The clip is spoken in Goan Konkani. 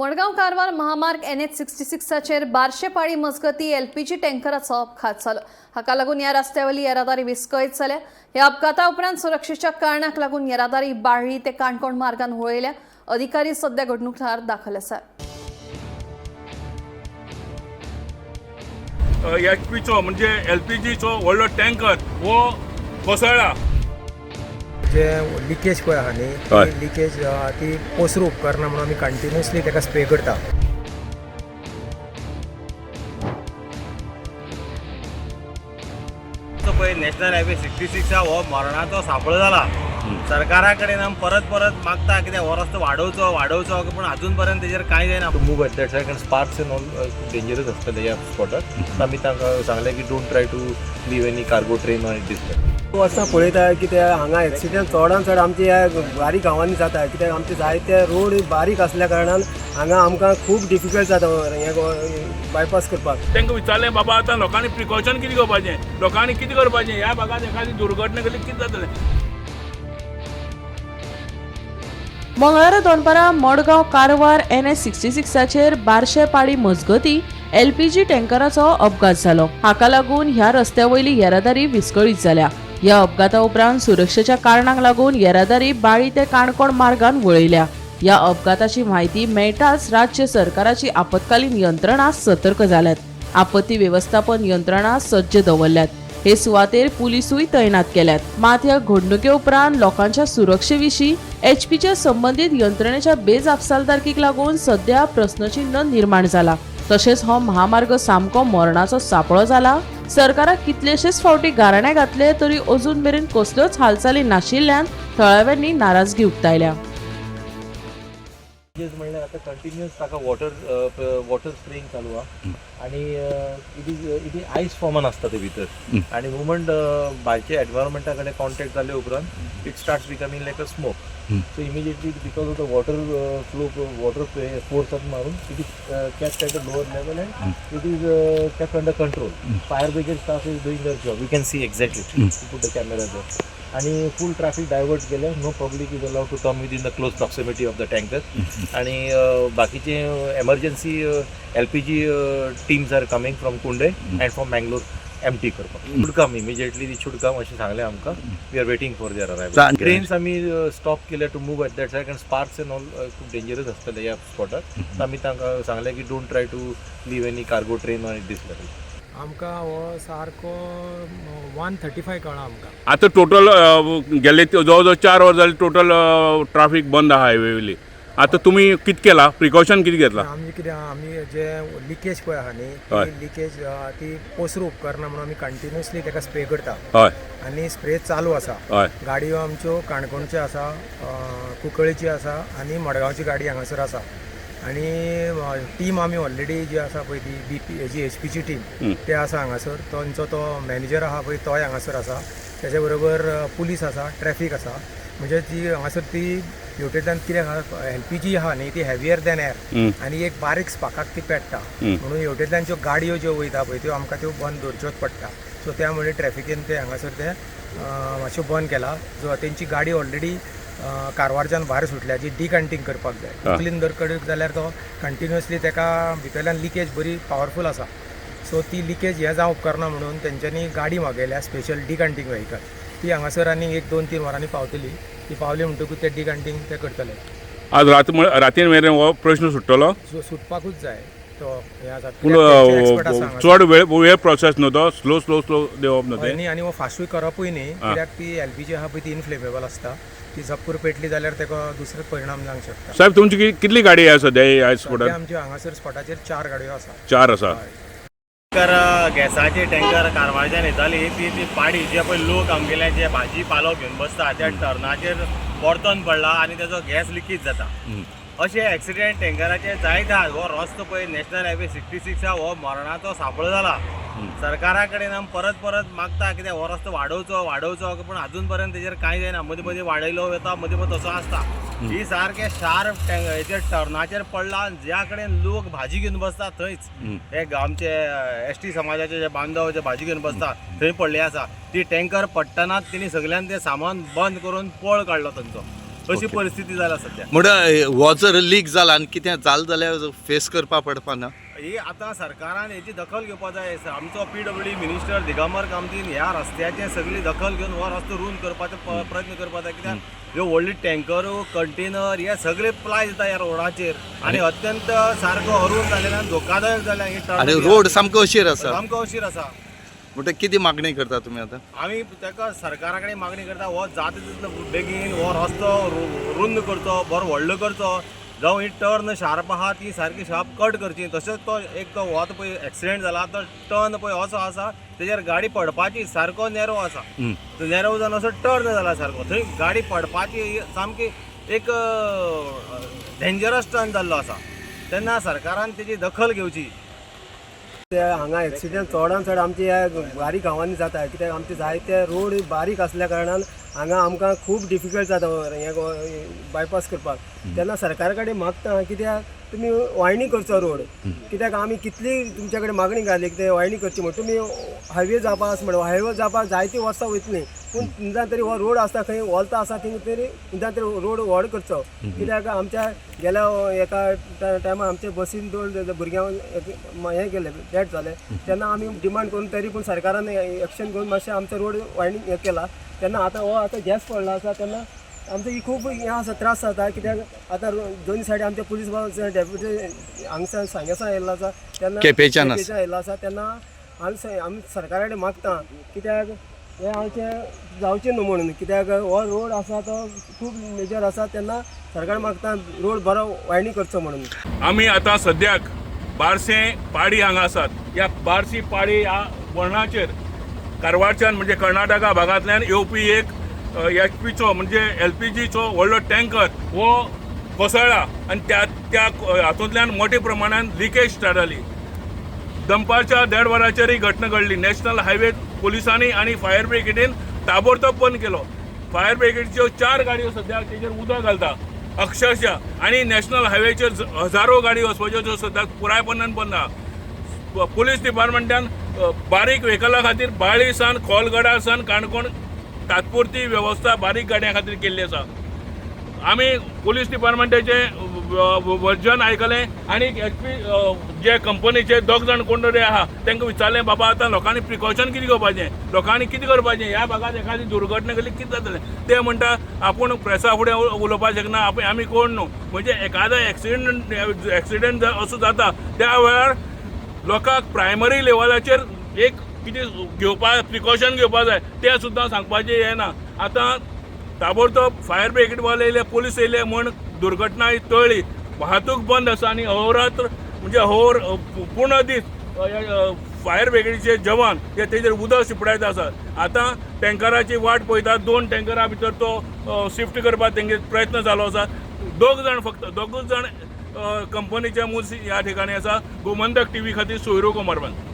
मडगांव कारवार महामार्ग एनएच 66चेर बारशेपाळी मजगती एलपीजी टँकराचो अपघात जालो. हाका लागून ह्या रस्त्यावेली येरादारी विस्कळीत जाल्या. ह्या अपघाता उपरांत सुरक्षेच्या कारणाक लागून येरादारी बाळ्ळी ते काणकोण मार्गान वळयल्या. अधिकारी सध्या घडणूक थळार दाखल आसात. एचपीचो म्हणजे एलपीजीचो व्हडलो टँकर हो कोसळ्ळा. जे लिकेज पळय आहा न्ही, ती लिकेज ती पसरू उपकारना म्हणून आमी कंटिन्युअसली ताका स्प्रे करता. तो पळय नॅशनल हायवे 66 आहा, हो मरणाचो सांपळो जाला. सरकारा कडेन आमी परत परत मागता कित्याक हो रस्तो वाडोवचो वाडोवचो, पूण अजून पर्यंत तेजेर कांय जायना. To move at that side कारण स्पार्क्स एन्ड ऑल डेंजरस आसतले ह्या स्पॉटार. सो आमी तांकां सांगलें की don't try to leave any cargo train on this. वर्सां पळयता की ते हांगा एक्सिडंट चडान चड आमच्या ह्या बारीक गांवांनी जाता, कित्याक आमचे जायते रोड बारीक आसल्या कारणान हांगा आमकां खूब डिफिकल्ट जाता हें बायपास करपाक. तांकां विचारलें, बाबा आतां लोकांनी प्रिकॉशन कितें घेवपाचें, लोकांनी कितें करपाचें, ह्या भागात एखादी दुर्घटना घडली कितें जातलें? मंगळारा दनपारां मडगांव कारवार एनएच 66चेर बारशे पाडी मजगती एलपीजी टँकराचो अपघात जालो. हाका लागून ह्या रस्त्या वयली येरादारी विस्कळीत जाल्या. ह्या अपघाता उपरांत सुरक्षेच्या कारणाक लागून येरादारी बाळी ते काणकोण मार्गान वळयल्या. ह्या अपघाताची म्हायती मेळटाच राज्य सरकाराची आपत्कालीन यंत्रणा सतर्क जाल्यात. आपत्ती वेवस्थापन यंत्रणा सज्ज दवरल्यात. हे सुवातेर पुलिसूय तैनात केल्यात. मात ह्या घडणुके उपरांत लोकांच्या सुरक्षे विशीं एचपीच्या संबंदीत यंत्रणेच्या बेजापसालदारकीक लागून सध्या प्रस्नचिन्ह निर्माण जाला. तशेंच हो महामार्ग सामको मरणाचो सांपळो जाला. सरकाराक कितलेशेच फावटी गाराणे घातले तरी अजून मेरेन कसल्योच हालचाली नाशिल्ल्यान थळाव्यांनी नाराजगी उक्तायल्या. म्हणल्यार आतां कंटिन्युअस ताका वॉटर वॉटर स्प्रेइंग चालू आहा आनी it is आयस फॉर्मान आसता ते भितर आनी मुवमेंट भायच्या एनवायरमेंटा कडेन कॉन्टेक्ट जाले उपरांत it starts becoming like a smoke. So immediately because of the water flow, water फोर्सान मारून it is kept at a lower level and it is kept under control. Fire brigade staff is doing their job. You can see exactly, put the camera there. आणि फूल ट्रॅफिक डायवर्ट केलें. No public is allowed to come within the close proximity of the tanker. आणि बाकीचे emergency LPG teams are coming from Kundai and from Mangalore empty करपाक. Should come immediately, ती should come अशें सांगलें आमकां. We are waiting for their arrival. Trains आमी स्टॉप केले to move at that side कारण स्पार्क्स एन्ड ऑल खूब डेंजरस आसतले ह्या स्पॉटार. सो आमी तांकां सांगलें की don't try to leave any cargo train on this level. आमकां हो सारको 1:35 कळ्ळा आमकां. आतां टोटल गेले जवळ जवळ 4 वरां जाली टोटल ट्राफीक बंद आहा हायवे वयली. आतां तुमी कितें केलां, प्रिकॉशन कितें घेतलां? आमी कितें आहा, आमी जे लिकेज पळय आहा न्ही, ती लिकेज ती पसरू उपकारना म्हणून आमी कंटिन्युअसली ताका स्प्रे करता. आनी स्प्रे चालू आसा. गाडयो आमच्यो काणकोणच्यो आसा, कुंकळीची आसा आनी मडगांवची गाडी हांगासर आसा. आनी टीम आमी ऑलरेडी जी आसा पळय ती बीपी हेजी एचपीची टीम ते आसा हांगासर. तांचो तो मॅनेजर आहा पळय, तोय हांगासर आसा. तेच्या बरोबर पुलीस आसा, ट्रॅफीक आसा. म्हणजे ती हांगासर ती हेवटेंतल्यान कितें आहा, एलपीजी आहा न्ही, ती हेवियर दॅन एअर आनी एक बारीक स्पार्काक ती पेट्टा. म्हणून हेवटेंतल्यान ज्यो गाडयो ज्यो वयता पळय, त्यो आमकां त्यो बंद दवरच्योच पडटा. सो त्या मुळे ट्रॅफिकेन ते हांगासर ते मातशें बंद केला. जो तेंची गाडी ऑलरेडी कारवारच्यान भायर सुटल्या, जी डिकँटींग करपाक जाय. उखलीन जर कडक जाल्यार तो कंटिन्युअसली ताका भितरल्यान लिकेज बरी पावरफूल आसा. सो ती लिकेज हें जावंक उपकारना म्हणून तेंच्यांनी गाडी मागयल्या, स्पेशल डिकँटींग व्हेकल. ती हांगासर आनी एक 2-3 वरांनी पावतली. ती पावली म्हणटकूच ते डिकँटींग ते करतले. आज रात रातीन मेरेन हो प्रश्न सुट्टलो? सो सुटपाकूच जाय तो हें आसा. पूण एक्सपर्ट आसा हांगासर. चड वेळ वेळ प्रोसेस न्हू तो, स्लो स्लो स्लो देंवप न्हू हय. तें. न्ही, आनी हो फास्टूय करपूय न्ही, कित्याक ती एलपीजी आहा पळय ती इनफ्लेमेबल आसता. ती झप्पूर पेटली जाल्यार ताका दुसरे परिणाम जावंक शकता. साहेब, तुमची कितली गाडी आसा सद्या ह्या सद्या स्पॉटार? आमच्या हांगासर स्पॉटाचेर चार गाडयो आसा. चार आसा. टँकर, गॅसाची टँकर कारवारच्यान येताली. ती ती पाडी जे पळय लोक आमगेले जे भाजी पालो घेवन बसता त्या टर्नाचेर परतोन पडला आनी तेजो गॅस लिकेज जाता. अशे एक्सिडेंट टँकराचे जायत आहात. हो रस्तो पळय नॅशनल हायवे 66 आहा, हो मरणाचो सांपळो जाला. सरकारा कडेन आमी परत परत मागता कित्याक हो रस्तो वाडोवचो वाडोवचो, पूण अजून पर्यंत तेजेर कांय जायना. मदीं मदीं वाडयलो वता, मदीं मदीं तसो आसता. ही सारकें शार्प हेचेर टर्नाचेर पडला आनी ज्या कडेन लोक भाजी घेवन बसता थंयच, हे आमचे एसटी समाजाचे जे बांधव जे भाजी घेवन बसता थंय पडले आसा. ती टँकर पडटनाच तेणी सगळ्यान तें सामान बंद करून पळ काडलो तांचो. अशी परिस्थिती जाल्या सध्या. म्हणटा हो जर लीक जाला आनी कितें जालें जाल्यार फेस करपा पडपा ना. ही आतां सरकारान हेची दखल घेवपा जाय. आमचो पीडब्ल्यूडी मिनिस्टर दिगंबर कामतीन ह्या रस्त्याचे सगळी दखल घेवन हो रस्तो रूंद करपाचो प्रयत्न करपा जाय, कित्याक ह्यो व्हडली टँकर, कंटेनर हे सगळे प्लाय जाता ह्या रोडाचेर आनी अत्यंत सारको अरूंद जाल्ल्यान धोकादायक जाल्या ही turn. आनी रोड सामको अशीर आसा. सामको अशीर आसा. म्हणटा कितें मागणी करता तुमी आतां? आमी ताका सरकारा कडेन मागणी करता, हो जाता तितलो बेगीन हो रस्तो रुंद करचो, बरो व्हडलो करचो, जावं ही टर्न शार्प आहा ती सारकी शार्प कट करची. तशेंच तो एक तो हो आतां पळय एक्सिडेंट जाला तो टर्न पळय असो आसा तेजेर गाडी पडपाची, सारको नॅरो आसा, तो नॅरो जावन असो टर्न जाला सारको, थंय गाडी पडपाची सामकी एक डेंजरस टर्न जाल्लो आसा. तेन्ना सरकारान तेजी दखल घेवची. ते हांगा एक्सिडंट चडान चड आमचे ह्या बारीक गांवांनी जाता, कित्याक आमचे जायते रोड बारीक आसल्या कारणान हांगा आमकां खूब डिफिकल्ट जाता हें बायपास करपाक. तेन्ना सरकारा कडेन मागता कित्याक तुमी वायणी करचो रोड, कित्याक आमी कितली तुमच्या कडेन मागणी घाली कितें वायणी करची म्हण, तुमी हायवे जावपा आसा म्हण, हायवे जावपाक जायतीं वर्सां वयतलीं, पूण निदान तरी हो रोड आसा खंय वोलता आसा थिंग तरी निदान तरी रोड व्हड करचो, कित्याक आमच्या गेल्या एका टायमार आमच्या बसीन दोन भुरग्यांक हें केलें, डेथ जालें. तेन्ना आमी डिमांड करून तरी पूण सरकारान एक्शन घेवन मातशें आमचो रोड वायडींग हें केला. तेन्ना आतां हो आतां गॅस पडला आसा, तेन्ना आमचो ही खूब हें आसा, त्रास जाता, कित्याक आतां दोन सायडी आमचे पुलीस डेप्युटी हांगसान सांगेसान आयिल्लो आसा, तेन्ना केपेंच्यान आसा. केपेंच्यान आयिल्लो आसा. तेन्ना आमी आमी सरकारा कडेन मागता कित्याक हें आमचें जावचें न्हू म्हणून, कित्याक हो रोड आसा तो खूब मेजर आसा, तेन्ना सरकार मागता रोड बरो वायणी करचो म्हणून. आमी आतां सद्याक बारसे पाडी हांगा आसात. ह्या बारसी पाडी ह्या वर्णाचेर कारवारच्यान म्हणजे कर्नाटका भागांतल्यान येवपी एक एचपीचो म्हणजे एलपीजीचो व्हडलो टँकर हो कोसळ्ळा आनी त्या त्या हातूंतल्यान मोठ्या प्रमाणान लिकेज स्टार्ट जाली. दनपारच्या 1:30 वरांचेर ही घटना घडली. नॅशनल हायवे पुलिसांनी आनी फायर ब्रिगेडीन ताबडतोब बंद केलो. फायर ब्रिगेडच्यो 4 गाडयो सद्याक तेजेर उदक घालता अक्षरशः, आनी नॅशनल हायवेचेर हजारो गाडयो वचपाच्यो ज्यो सद्याक पुरायपणान बंद आहा. पुलीस डिपार्टमेंटान बारीक व्हेकला खातीर बाळी सान खोलगडा सान काणकोण तात्पुरती वेवस्था बारीक गाडयां खातीर केल्ली आसा. आमी पुलीस डिपार्टमेंटाचे वर्जन आयकलें आनी एचपी जे कंपनीचे दोग जाण कोण तरी आहा तांकां विचारलें, बाबा आतां लोकांनी प्रिकॉशन कितें घेवपाचें, लोकांनी कितें करपाचें, ह्या भागांत एखादी दुर्घटना घडली कितें जातलें. ते म्हणटा आपूण प्रेसा फुडें उलोवपाक शकना, आपूण आमी कोण न्हू. म्हणजे एखादो एक्सिडंट असो जाता त्या वेळार लोकांक प्रायमरी लेवलाचेर एक कितें घेवपा प्रिकॉशन घेवपा जाय तें सुद्दां सांगपाचें हें ना. आतां ताबडतोब फायर ब्रिगेड वाले येयले, पुलीस येयले म्हण दुर्घटना ही टळ्ळी. वाहतूक बंद आसा आनी अहोरात्र म्हणजे अहोर पूर्ण दीस फायर ब्रिगेडीचे जवान हे तेजेर उदक शिंपडायत आसात. आतां टँकराची वाट पळयतात, 2 टँकरा भितर तो शिफ्ट करपाक तेंगे प्रयत्न चालू आसा. दोग जाण, फक्त दोगूच जाण कंपनीचे मूस ह्या ठिकाणी आसा. गोमंतक टीव्ही खातीर सोयरू कोमारबान.